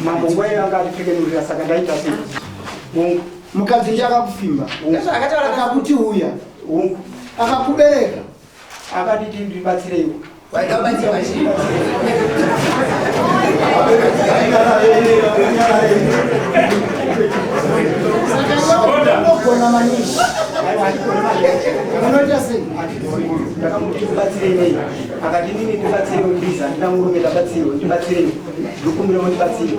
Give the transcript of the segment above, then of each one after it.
Mambo nguva iyo anga atipfekenurira saka ndaita sei? Hongu. Mukadzi ndiye akakufimba. Ndozvaakataura. Akakuti uya. Hongu. Akakubereka. Akanditi ndibatsireiwo. Wakabatsirwa chii? Saka unogona maningi. Unoita sei? Ndakamuti ndibatsirei nei? Akati inini ndibatsireiwo please handina murume ndabatsirwa ndibatsireiwo. Ndokumbira mundibatsire.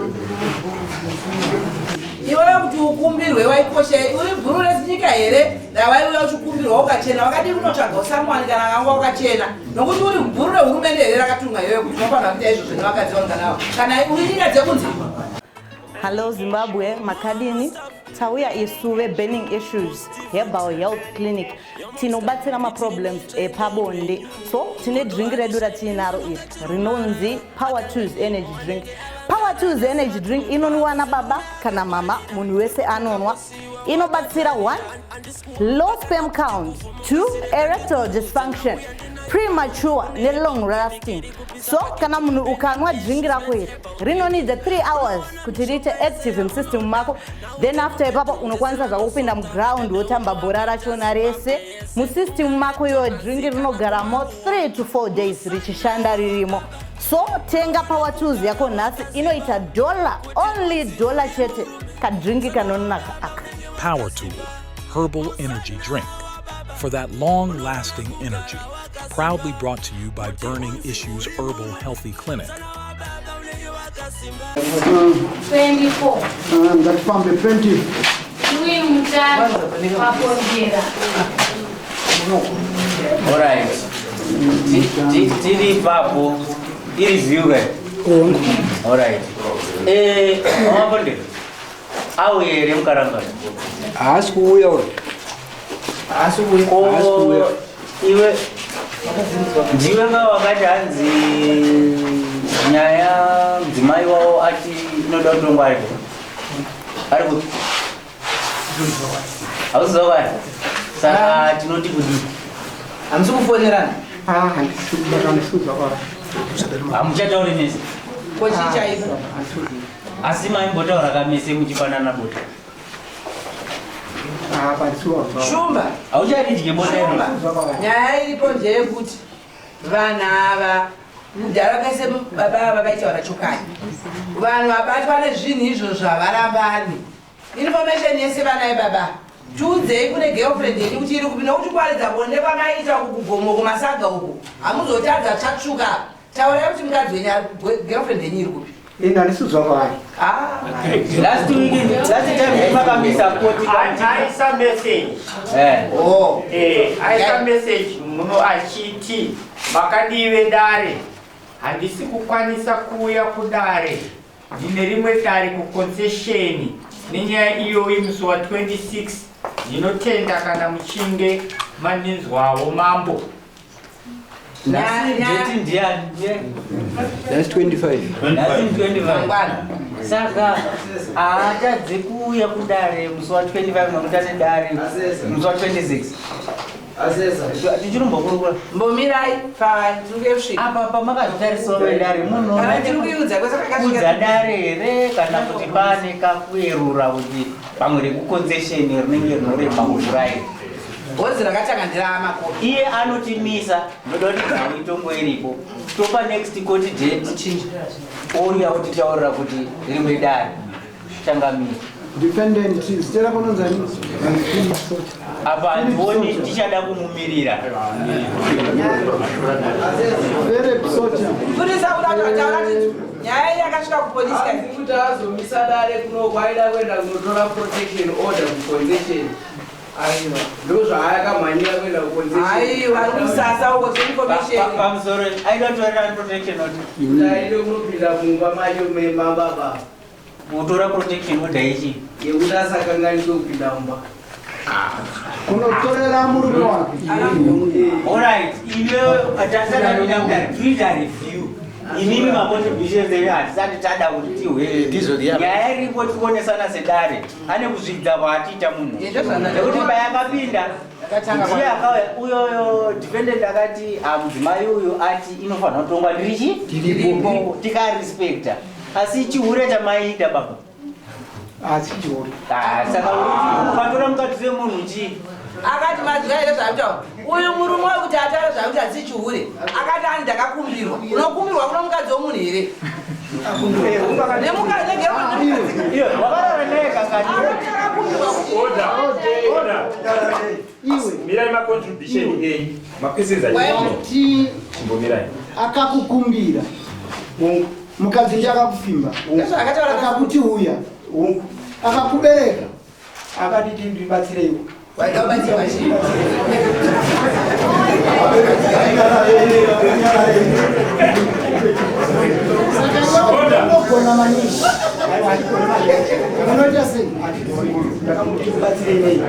Iwewe kuti ukumbirwe waikosha uri bhuru rezinyika here rawaiuya uchikumbirwa ukachena wakadii kunotsvaga usamuwani kana akanga wakachena nokuti uri bhuru rehurumende here rakatumwa iwewe kuti unofanira kuita izvozvo nevakadzi vanganavo kana uri nyika dzekunze. Hello Zimbabwe, makadini? Tauya isu veBurning Issues Herbal Health Clinic tinobatsira maproblems epabonde. So tine drink redu ratiinaro iri rinonzi Power Tools Energy Drink. Power Tools Energy Drink inonwiwa nababa kana mama, munhu wese anonwa. Inobatsira 1 low sperm count, 2 erectile dysfunction, premature nelong lasting. So kana munhu ukanwa drink rako iri rinonidza 3 hours kuti riite active musystem mako, then after ipapo unokwanisa zvako kupinda muground wotamba bhora rachona rese musystem mako. Iwo drink rinogaramo 3 to 4 days richishanda ririmo. So tenga Power Tools yako nhasi, inoita dollar, only dollar chete. Kadrinki kanonaka aka. Power Tool Herbal Energy Drink for that long lasting energy. Proudly brought to you by Burning Issues Herbal Healthy Clinic. 24. Ah, ngatifambe 20. Louis Mutano Mapondera. Alright. Tiri ipapo ireview ke. Alright. Mapondera. Auye here mukarangano? Haasi kuuya uyu. Haasi kuuya. Haasi kuuya. Iwe ndiwe nga wakati hanzi nyaya mudzimai wavo ati inoda kutongwa aripo. Ari kupi? Hauziva kwari? Saka tinoti kudii? Hamusi kufonerana? Ah, handisi kubata, handisi kuzwa kwavari. Hamuchatauri mese? Ko chii chaipo? Asi maimbotaura kamese muchipanana bota? Ah, handisi kuzwa. Shumba. Haucharidye bota iro? Shumba, nyaya iripo ndeyekuti vanhu ava mudhara kese baba ava vaitaura chokwadi. Vanhu vabatwa nezvinhu izvozvo havarambani. Information yese vanaye baba. Tiudzei kune girlfriend yenyu kuti iri kupi, nokuti kuwaridza bonde kwamaita uku kugomo kumasaga uku hamuzotadza tsvatsvuka. Taurai kuti mukadzi wenyu girlfriend yenyu iri kupi. Ini handisi kuzwa kwavari. Ah. Last week, last time makamisa koti. Aisa message. Oh. Aisa message muno achiti, "Makadiwe dare, handisi kukwanisa kuuya kudare, ndine rimwe dare kuconcession nenyaya iyoyi musi wa26. Ndinotenda kana muchinge mandinzwawo, mambo." Nhasi date ndiani? That's 25. Nhasi 25. Mangwana. Saka haatadze kuuya kudare musi wa25 nokuti ane dare musi wa26. Tichirumbokurukura. Mbomirai pavai tiri kusvika. Apa pamakazvitarisawo vedare muno Kana tiri kuiudza kwese kudza kwakasvika. dare here kana kuti pane kakuyerura kuti pamwe rekuconcession rinenge rinorema kuvhura iri? Bhozi rakatanga ndiraamakopi. Iye anotimisa, ndoda kuti nhau itongo iripo, topa next court date, ouya kutitaurira kuti rimwe dare changamira. Defendant, zita rako unonzi ani? Apa handioni tichada kumumirira. Philip Socha. Purisa kuda kutaura kuti nyaya iyi yakasvika kupolisi kai. Hanzi kuti azomisa dare kuno kwaida kuenda kunotora protection order kuconcession. Aiwa, ndo zvaakamhanyira kuenda kuconcession. Aiwa, ari kusasa uko seinformation. Pamusoro aida kutorera protection order? Kuti aende kunopinda mumba macho memababa. Kutora protection order ichi? Yekuti asakanganiswe kupinda mumba. Kunotorera murume wake. Alright, iwe tasati mudare tuita review. Inini macontributions enyu hatisati tada kuti tihwe. Nyaya iripo tionesana sedare ane kuzvidza kwaatiita munhu nekuti payakapinda ndiye akauya uyoyo defendant akati, "Ah, mudzimai uyu ati inofanira kutongwa ndirichi tiripo." Tikarespekta. Asi chihure chamaita baba? Asi chihure. Saka ukatora mukadzi wemunhu chii? Akati mazwa here zvaakutaura uyu murume wekuti ataura zvakuti hasi chihure? Akati ani ndakakumbirwa. Unokumbirwa kuno mukadzi wemunhu here? Wakarara naye kakati? Mirai macontribution ei mapieces. Wati Chimbomirai. Akakukumbira mukadzi ndiye akakupfimba, akakuti uya, akakubereka. Akatiti ndibatsireiwo. Waida chii? Saka unogona maningi, unoita sei? Ndakamuti ndibatsirei nei,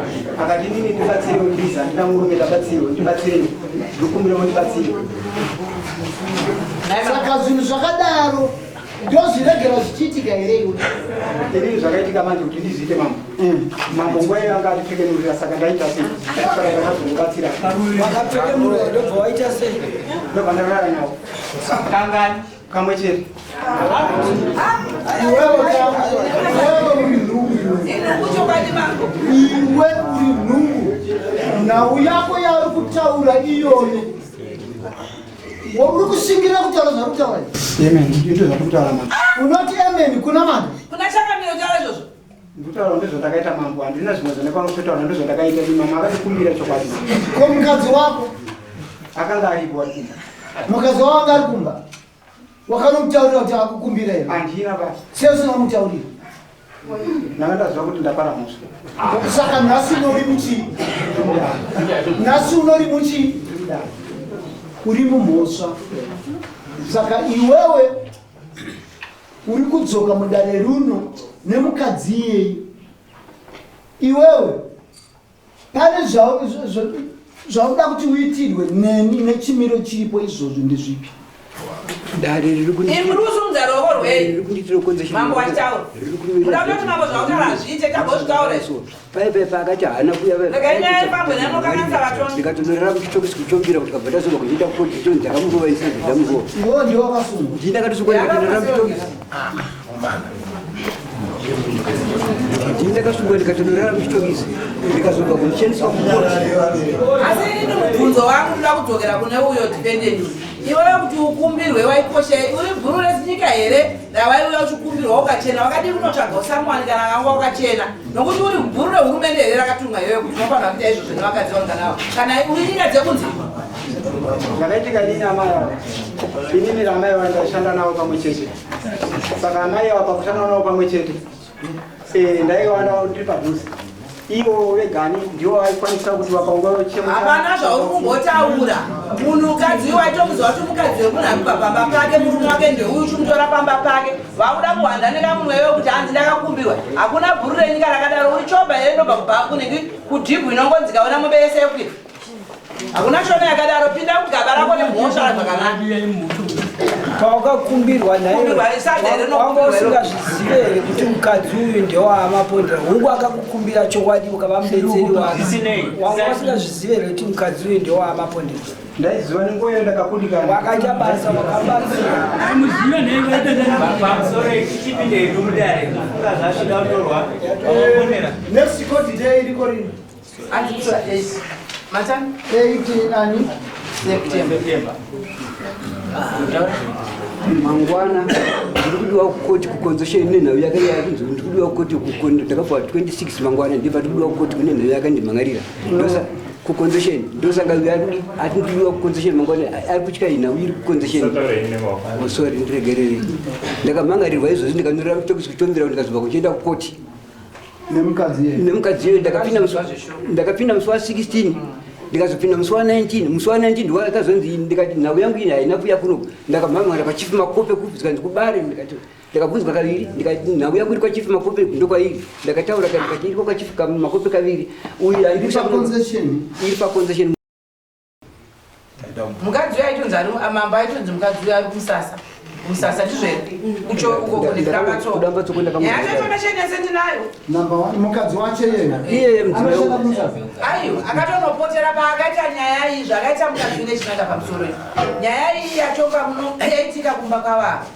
akati nini ndibatsireiwo please, handina murume, ndabatsirewo, ndibatsireiwo, ndikumbira mundibatsire. Saka zvinhu zvakadaro ndozviregera zvichiitika here iwe? Inini zvakaitika manje kuti ndizviite, mambo, mambo nguva iyo anga atipfekenurira, saka ndaita sei? Saka ndakazongobatsira. Wakapfekenurira, ndobva waita sei? Ndobva ndarara nawo. Kangani? Kamwe chete. Iwewe iwewe uri nhumbu iwe. Chokwadi mambo. Iwe uri nhumbu, nhau yako yauri kutaura iyoyo, uri kushingira kutaura zvari kutaura izvi? Amen, ndizvo zvandikutaura, mambo. Unoti amen kuna mambo? Kuna chakamiro taura izvozvo. Ndikutaura ndezvandakaita, mambo, handina zvimwe zvandikwanisa kutotaura, ndezvandakaita ni mama akatikumbira chokwadi. Ko mukadzi wako? Akanga aripo arikumba. Mukadzi wako anga ari kumba, wakanomutaurira kuti akukumbira here? Handina basa. Sei usina kumutaurira? Ndanga ndaziva kuti ndapara mhosva. Saka nhasi unori muchii? Nhasi unori muchii? Uri mumhosva. Saka iwewe uri kudzoka mudare runo nemukadzi iyei. Iwewe pane zvauda kuti uitirwe neni nechimiro chiripo izvozvo ndezvipi? Dare riri Imi muri kusumudza ruoko rwei? Riri kundiitira concession. Mambo vachitaura. Muda kutoti mambo zvakutaura hazviite, tambozvitaura izvo. Paipai paakati haana kuya. Regai nyaya ifambe nemunokanganisa vatongi. Ndikatonorera muchitokisi kuchombira kuti kabva ndasungwa kuchiita koti chonzi ndakamurova isina zvandamurova. Iwewe ndiwe wakasungwa? Ndini ndakatisungwa, ndikatonorera muchitokisi. Ndini ndakasungwa, ndikatonorera muchitokisi, ndikazobva kumushandiswa kukoti. Asi inini mubvunzo wangu ndoda kudzokera kune uyo defendant. Iwewe kuti ukumbirwe waikosha, uri bhuru rezinyika here rawaiuya uchikumbirwa ukachena? Wakadii kunotsvaga usamwani kana kanga wakachena? Nokuti uri bhuru rehurumende here rakatumwa iwewe kuti unofanira kuita izvozvo nevakadzi vanganavo kana uri nyika dzekunze? Zvakaitika, inini amai ava, inini ramai ava ndaishanda navo pamwe chete. Saka amai ava pakushanda navo pamwe chete, ndaiva navo ndiri padhuze, ivo vegani ndivo vaikwanisa kuti vakaongorora chemo. Hapana zvauri kumbotaura. Munhukadzi uyu waitomuziva kuti mukadzi wemunhu arikubva pamba pake, murume wake ndeuyu, uchimutora pamba pake, vakuda kuhwanda nekamunhu iwewe kuti hanzi ndakakumbirwa. Hakuna bhuru renyika rakadaro. Uri chobha here inobva kubva kunenge kudhibhu inongonzi kaona mombe yese yekwira? Hakuna shona yakadaro. Pinda kugaba rako nemhosva zvakanaka. Pawakakumbirwa Kumbirwa, sadza here wanga nokumbirwa iro? usingazvizive here kuti mukadzi uyu ndewaamapondera? Hungu, akakukumbira chokwadi, ukava mubetseri wake. Zvisinei. Wanga usingazvizive here kuti mukadzi uyu ndewaamapondera? Ndaiziva, nenguva iyo ndakakundikana. Wakaita basa, wakabatsira. Pamusoro, ichichipinda hedu mudare, kufunga zvasvika kutorwa vamapondera. Next court day iriko rini? Hanzi kutora 8 matani. 8 ani? September. Mangwana ndiri kudiwa kukoti kuconcession nenhau yake yakunzi ndiri kudiwa kukoti. Ndakabva 26 mangwana, ndibva ndikudiwa kukoti kune nhau yakandimhangarira. Kuconcession ndosanga ati ndikudiwa kuconcession mangwana, ari kutya nhau iri kuconcession. Oh, sorry, ndiregerere. Ndakamhangarirwa izvozvi, ndikanyorera mutokisi kutombira, ndikazobva kuchienda kukoti. Nemukadzi iye? Nemukadzi iyoyo. Ndakapinda musi wa16, ndikazopinda musi wa19. Musi wa19 ndiwakazonzi, ndikati nhau yangu ini haina kuuya kunoku. Ndakamhan'ara kwachief Makope, zikanzi kubare. Ndikati ndakabvunzwa kaviri, ndikati nhau yangu iri kwachief Makope, ndokwairi. Ndakataura, ndikati iriko kwachief Makope kaviri. Uyu Iri paconcession? Iri paconcession. Mukadzi uyu aitonzi ari mambo, aitonzi mukadzi uyu ari kumusasa, kumusasa, ndizvo here? Kucho uko kudambatsoko. Kudambatsoko. Nyaya information yese ndinayo. Number one, mukadzi wacho iyena Iye mudzimai. anoshanda kumusasa? Aiwa, akatonopotera paakaita nyaya iyi, zvakaita mukadzi une chinanga pamusoro iyi. Nyaya iyi yatonga muno yaitika kumba kwavavo.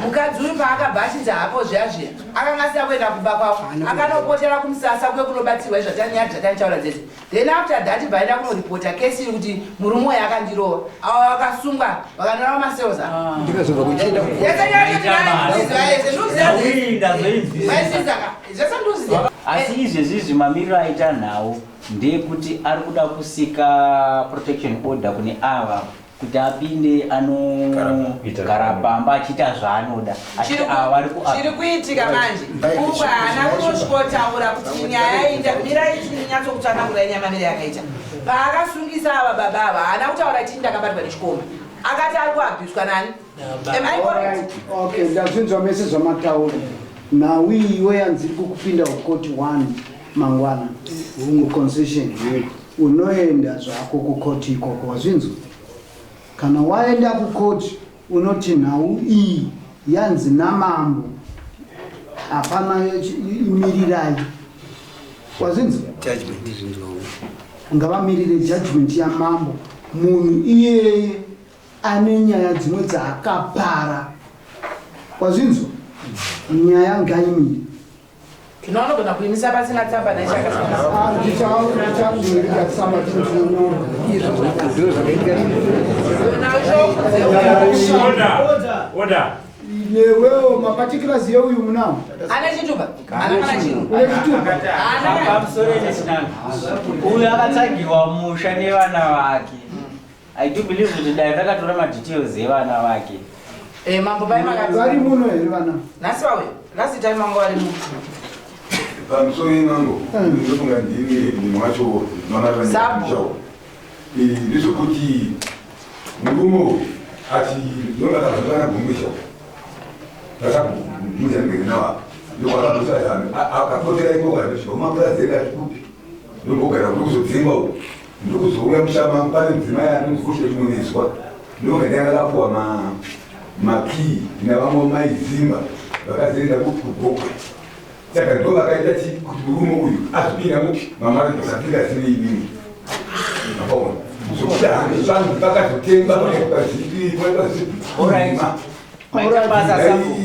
Mukadzi uyu paakabva achinzi haapo zviya zviya, akanga asina kuenda kumba kwavo, akanopotera kumusasa kuye kunobatsirwa izvatanyaya dzatanichaura dzese. Then after that bvaenda kunoripota kesi iri kuti murume uyu akandirova. Avo vakasungwa vakanorava macells avo. Ndikazobva kuchenda. Asi izvezvi izvi mamiriro aita nhau ndeyekuti ari kuda kusika protection order kune ava kuti apinde anogara pamba achiita zvaanoda achiti ava vari ku chiri kuitika manje kungu haana kunosvikotaura kuti nyaya iyi mirai tinyatsokutsanangura nyaya mamire yakaita paakasungisa ava baba ava haana kutaura kuti ndakabatwa nechikomba akati ari kuabhuswa nani. Am I correct? Okay, ndazvinzwa mese zvamataura. Nhau iwe yanzi iri kukupinda kukoti 1 mangwana hungu concession unoenda zvako kukoti ikoko wazvinzwa kana waenda kukoti unoti nhau iyi yanzi namambo hapana imirirai wazvinzwa ngavamirire judgment yamambo munhu iyeye ane nyaya dzimwe dzaakapara wazvinzwa nyaya ngaimire Zvino vanogona kuimisa pasina tsamba Newewo maparticulars yeuyu munawo? Ane chitupa? Ana kana chinhu. Une chitupa? Pamusoro nechinanga. Uyu akatsvagirwa musha nevana vake. I do believe kuti dai rakatora madetails evana vake. Eh, mambo pai makati. Vari muno here vana? Nhasi vauya. Nhasi time mambo vari muno. Pamusoro yemango, ndofunga ndini mumwe wacho Sabu. Ndezvekuti murume uyu ati ndonga akazotana gumbe chao. Takabvunza ndingene nawo. Ndokwakabvunza akapotera ikoko akasvika mapurazi edu ati kupi. Ndombogara kuri kuzodzingwa uku. Ndokuzouya musha mangu pane mudzimai anonzi Kushe Chimuniswa ndonga ndanga ndakapuwa ma makii navamwe mai Zimba vakazoenda kuGokwe saka ndo vakaita chi kuti murume uyu azopinda mupi mamarriage asapinda asine inini mapaona zvokuti handivanhu vakazotengwa pazvipi pazvipi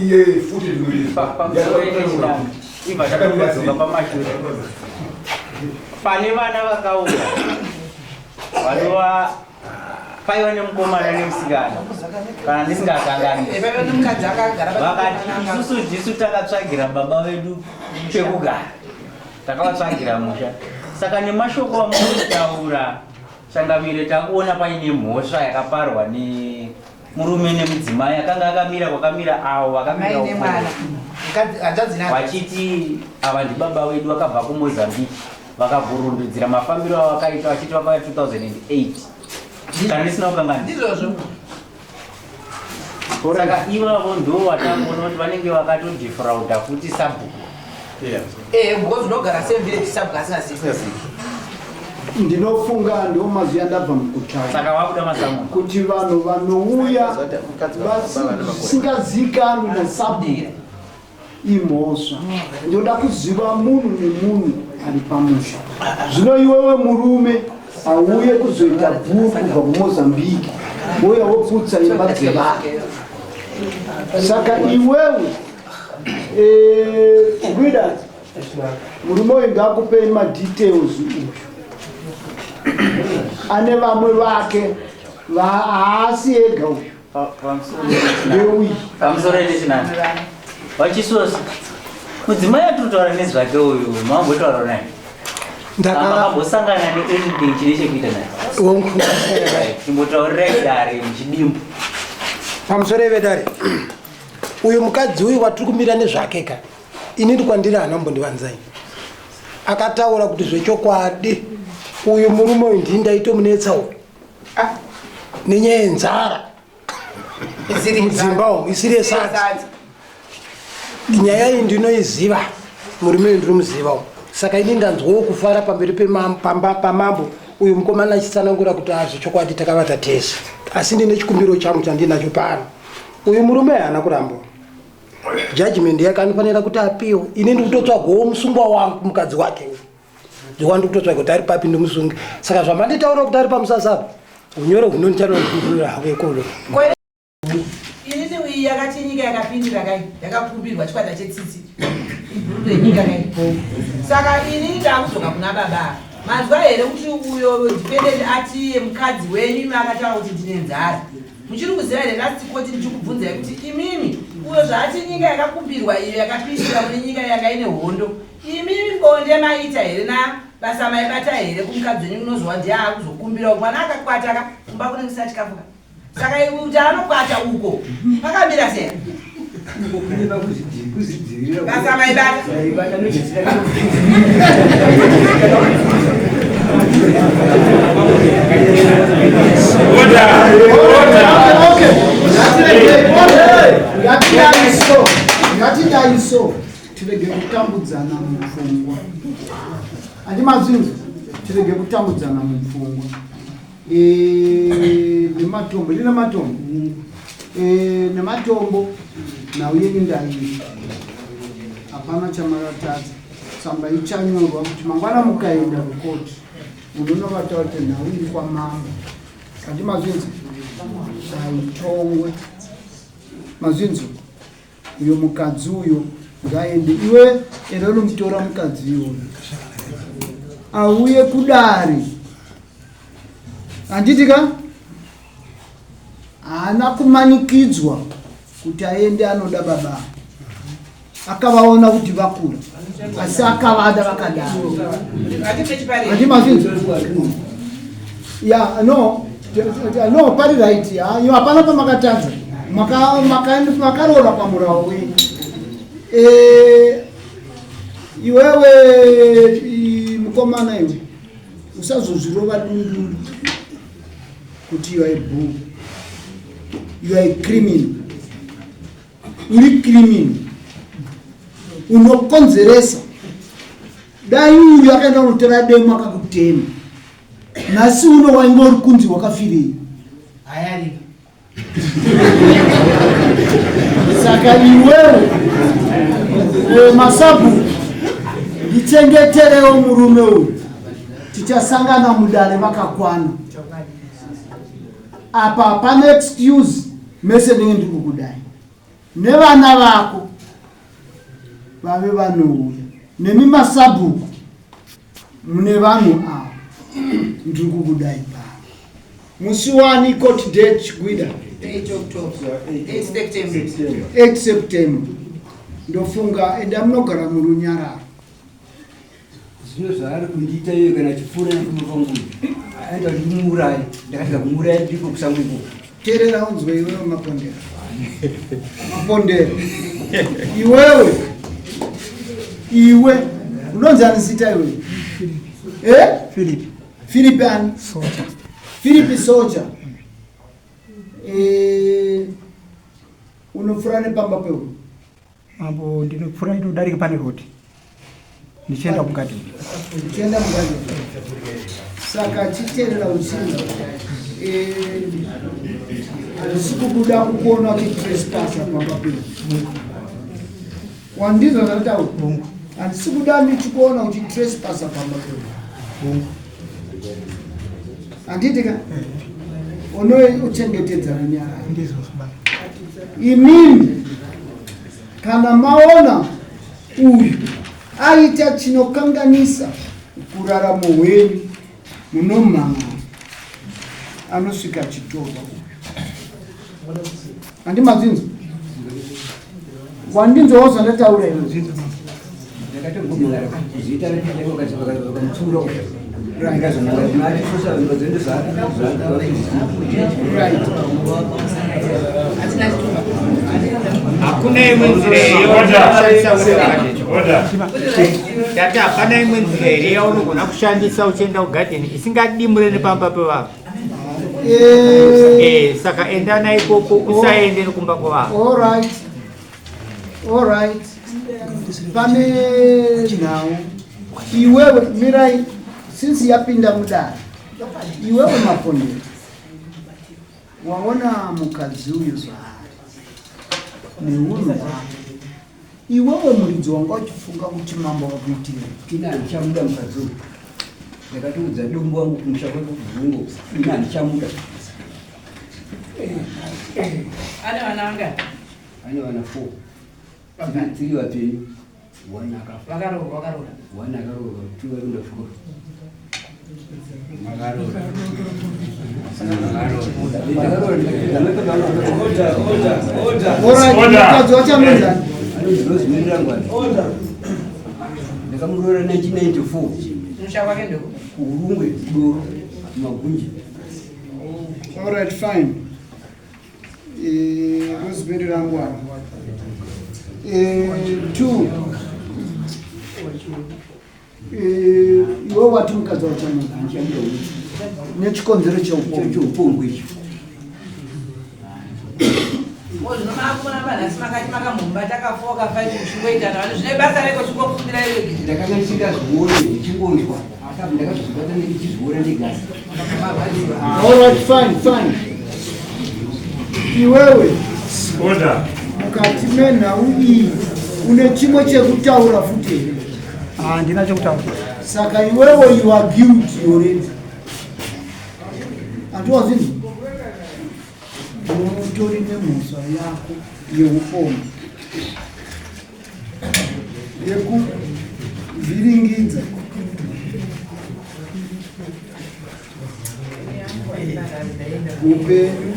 iye futi pane vana vakaura vanova paiva nemukomana nemusikana kana ndisingakanganwi vakati isusu ndisu takatsvagira baba vedu pekugara takavatsvagira musha saka nemashoko amunotaura changamire takuona paine mhosva yakaparwa ne murume nemudzimai akanga akamira kwakamira avo vakamira vachiti ava ndibaba vedu vakabva kumozambique vakabvurundudzira mafambiro avakaita vachiti vakauya 2008 kana ndisina kukanganisa saka ivavo ndo vatangoona kuti vanenge vakatodefrauda futi sabhuku Eh, because unogara same village sabhuku asingazivi. Ndinofunga ndiwo mazwi andabva mukutaura. Saka wakuda masamu. Kuti vanhu vanouya vasingazikanwi nasabhuku imhosva. Ndinoda kuziva munhu nemunhu ari pamusha. Zvino iwewe murume auye kuzoita bhuru kubva kuMozambique wouya woputsa imba dzevanhu. Saka iwewe Eh, Guida, murume uyu ngaakupei madetails uyu ane vamwe vake haasi ega uyu ndeuyu pamusoro echinani vachisosi mudzimai atiri nezvake uyu mambotaura naye ndakambosangana neanything chine chekuita naye chimbotaurirai dare muchidimbu pamusoro vedare uyu mukadzi uyu watiri kumira nezvake ka inini kwandiri haana kumbondivanzai akataura kuti zvechokwadi uyu murume uyu ndini ndaitomunetsa uyu ah, nenyaya yenzara mudzimba umu isiri yesadza nyaya iyi ndinoiziva murume uyu ndinomuziva uyu saka ini ndanzwawo kufara pamberi pamambo uyu mukomana achitsanangura kuti azvechokwadi takavata tese asi ndine chikumbiro changu chandinacho pano uyu murume haana kurambwa judgment yake anofanira kuti apiwe ini ndikutotsvagawo musungwa wangu mukadzi wake ndikuwa ndikutotsvaga kuti ari papi ndimusunge saka zvamanditaura kuti ari pamusasa apa unyoro hunondicharohako ikolo inini iyi yakati nyika yakapindira kai yakakumbirwa chikwata chetsitsi ibhuru renyika kai saka ini ndakudzoka kuna baba manzwa here kuti uyo dependent ati mukadzi wenyu imi akataura kuti ndine nzara muchiri kuziva here last court ndichikubvunzai kuti imimi uyo zvaati nyika yakakumbirwa iyo yakapindira mune nyika yanga ine hondo imimi bonde maita here na basa maibata here kumukadzi wenyu unozova ndiye akuzokumbirawo mwana akakwata ka kumba kune kusina chikafu ka saka kuti anokwata uko pakamira sei basa maibata Ngatidai so tirege kutambudzana mupfungwa handi mazvinzwa tirege kutambudzana mupfungwa Eh, nematombo ndine matombo Eh, nematombo nhau yenyu ndaii hapana chamaratadza tsamba ichanyorwa kuti mangwana mukaenda kukoti munonovataura kuti nhau iri kwamambo handi mazvinzwa haitongwe mazvinzwa uyo mukadzi uyo ngaende iwe ende unomutora mukadzi iwoyo auye kudare handiti ka haana kumanikidzwa kuti aende anoda baba akavaona kuti vakura asi akavada vakadaro handi mazvinzwa ya no no pari right ya iyo hapana pamakatadza makaroora pamurawo wenyu eh, iwewe mukomana iwe usazozvirova dundundu kuti you are a bull you are a criminal uri criminal unokonzeresa dai uyu akaenda kunotora demo akakutema nhasi uno wainge uri kunzi wakafirei saka iwewe eh, masabhuku ndichengeterewo murume uyu tichasangana mudare vakakwana apa hapana excuse mese ndinge ndiri kukudai nevana vako vave vanouya nemi masabhuku mune vanhu ava ndiri kukudai pano musi wani court date chigwida 8 September ndofunga enda munogara murunyararo Zvino zvaari kundiita iye kana achipfuura nekumba kwangu aenda kuti ndimuuraye ndakati kumuuraya ndiko kusango ikoko. Teerera unzwe iwewe mapondera mapondera iwewe iwe unonzi ani zita iwewe eh? Philip. Philip ani? Soja. Philip Soja. Eh, unopfuura nepamba pewe Mambo ndinopfuura ndinodarika pane road ndichienda kugadheni. Ndichienda kugadheni. Saka chiterera usiku. Eh, handisi kubuda kukuona uchitresipasa pamba pedu. Wandizwa zvandataura? Handisi kuda ndichikuona uchitresipasa pamba pedu. Handiti ka? Unoichengetedza runyararo. Imimi kana maona uyu aita chinokanganisa kuraramo hwenyu munomhangana anosvika achitorwa uyu handi madzinza wandinzwawo zvandataura iwe Hakuna imwe nzira here yaunogona tati hapana imwe nzira here yaunogona kushandisa uchienda kugadheni isingadimure nepamba pevanhu eh, saka enda naikoko usaende nekumba kwevanhu Alright. Alright. Pane nhau. Iwewe mirai since yapinda mudare. Iwewe mapondera. Waona mukadzi uyu zvaari. Neunhu hwake. Iwewe muridzi wanga uchifunga kuti mambo vakuitira. Ini handichamuda mukadzi uyu. Ndakatoudza dombo wangu kumusha kwake kubvungo. Ini handichamuda. Ane vana vangani? Ane vana 4. Tiri vapenyu. One akafa. Vakaroorwa, vakaroora. One akaroorwa, two vari kuenda kuchikoro. Mukadzi wacho anonzani? Anonzi Rosemary Rangwani. Ndakamuroora 1994 Musha kwake ndiko. kuHurungwe Doro Magunje. All right, fine. Eh, Rosemary Rangwani. Eh, two. Eh, iwe wati mukadzi wacho anonzani? Nechikonzero cheupombwe. Cheupombwe icho. Zvino makumuramba nhasi makati makambomuba takafoka 5 uchingoita navanhu zvine basa reko chingokumbira iwe. Ndakanga ndisingazvione ndichingonzwa asi apa ndakazozvibata ndichizviona ndega. All right, fine, fine. Iwewe Order. mukati menhau iyi une chimwe chekutaura futi here? Handina chekutaura. Saka iwewe you are guilty already. Handiwazinzi? Utori nemhosva yako yeupombwe yekuvhiringidza upenyu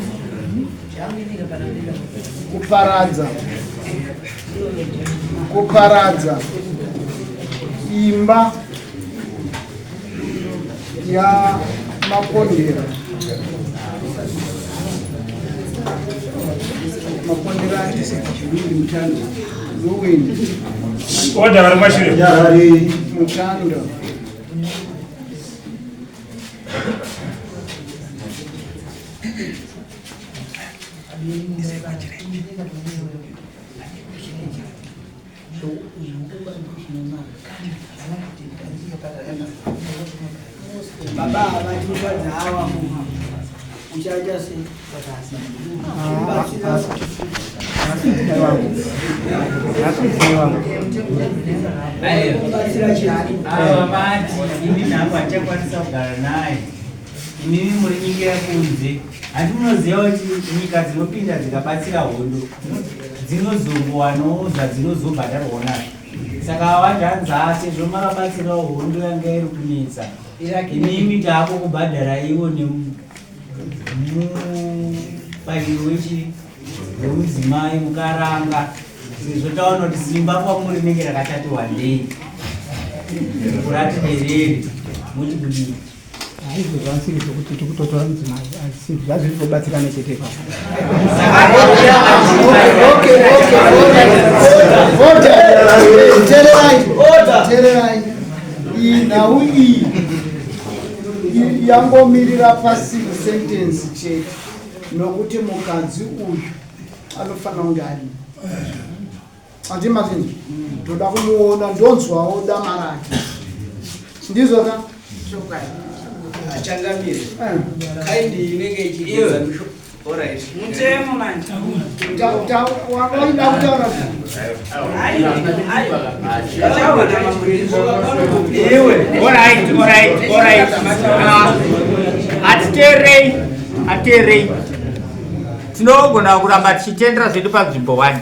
kuparadza kuparadza imba yaMapondera Mapondera Mutando Ruwini Order vari kumashure. Mutando Baba havati mukadzi hawa mumha uchaita sei? Batsira chete. Ava vati ini nhangu handichakwanisa kugara naye. Imimi muri nyika yekunze, handi munoziva kuti nyika dzinopinda dzikabatsira hondo dzinozongowanawo zvadzinozobhadharwawo nazvo. Saka avanzanza sezvo makabatsirawo hondo yanga iri kunetsa, imimi taakukubhadhara iwo nemubayiro wechi wemudzimai mukaranga sezvo taona kuti simba kwamuri rinenge rakatati wandei kurati derere muti kudii. Izvo zvansiri zvokuti tikutotora mudzimai asi zvazviri kubatsirana chete ipapo. Okay, okay, order. Teererai, teererai. Iyi nhau iyi yangomirira passing sentence chete nokuti mukadzi uyu anofanira kunge arimo. Handiti mazinzi toda kumuona ndonzwawo dama rake. Ndizvo ka? Achangamire. Kaindi inenge ichigeza misho. Alright. Mutemo manje. Waida kutaura Iwe, alright, alright, alright. Ah, Hatiteerei, hatiteerei. Tinogona kuramba tichitendera zvedu panzvimbo 1.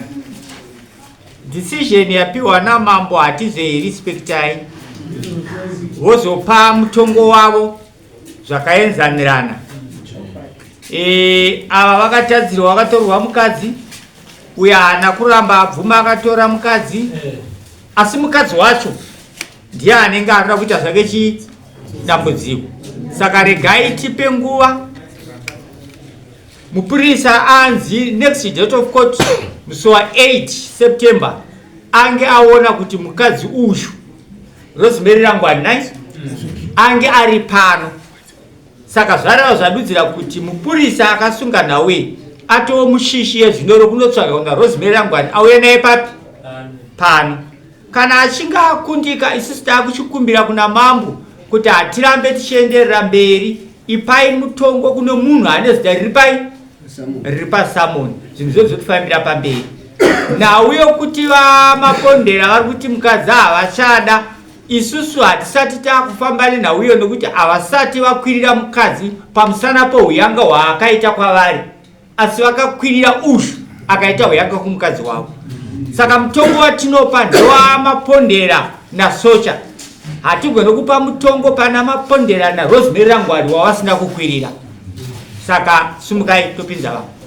Decision yapiwa namambo hatizoirespektai. Vozopa mutongo wavo zvakaenzanirana. E, ava vakatadzirwa vakatorwa mukadzi uyo haana kuramba abvuma akatora mukadzi asi mukadzi wacho ndiye anenge anoda kuita zvake chi dambudziko. Saka regai tipe nguva mupurisa anzi next date of court musi wa 8 September ange aona kuti mukadzi uyu Rosemary Rangwani nice ange ari pano. Saka zvareva zvadudzira kuti mupurisa akasunga nhau iyi atoo mushishi yezvinoro kunotsvaga kuna Rosemary Rangwani auye naye papi pano. Kana achinge akundika isusu taakuchikumbira kuna mambo kuti hatirambe tichienderera mberi, ipai mutongo kune munhu ane zita riri pai riri pasamoni, zvinhu zvedu zvotifambira pamberi. Nhau yokuti vaMapondera vari kuti mukadzi havachada, isusu hatisati takufamba nenhau iyo nekuti havasati vakwirira mukadzi pamusana pohuyanga hwaakaita kwavari, asi vakakwirira ushu. Akaita huyanga kumukadzi wavo. Saka mutongo watinopa ndewamapondera nasocha. Hatigone kupa mutongo pana Mapondera naRosemary Rangwani wawasina kukwirira. Saka sumukai topinza vanhu.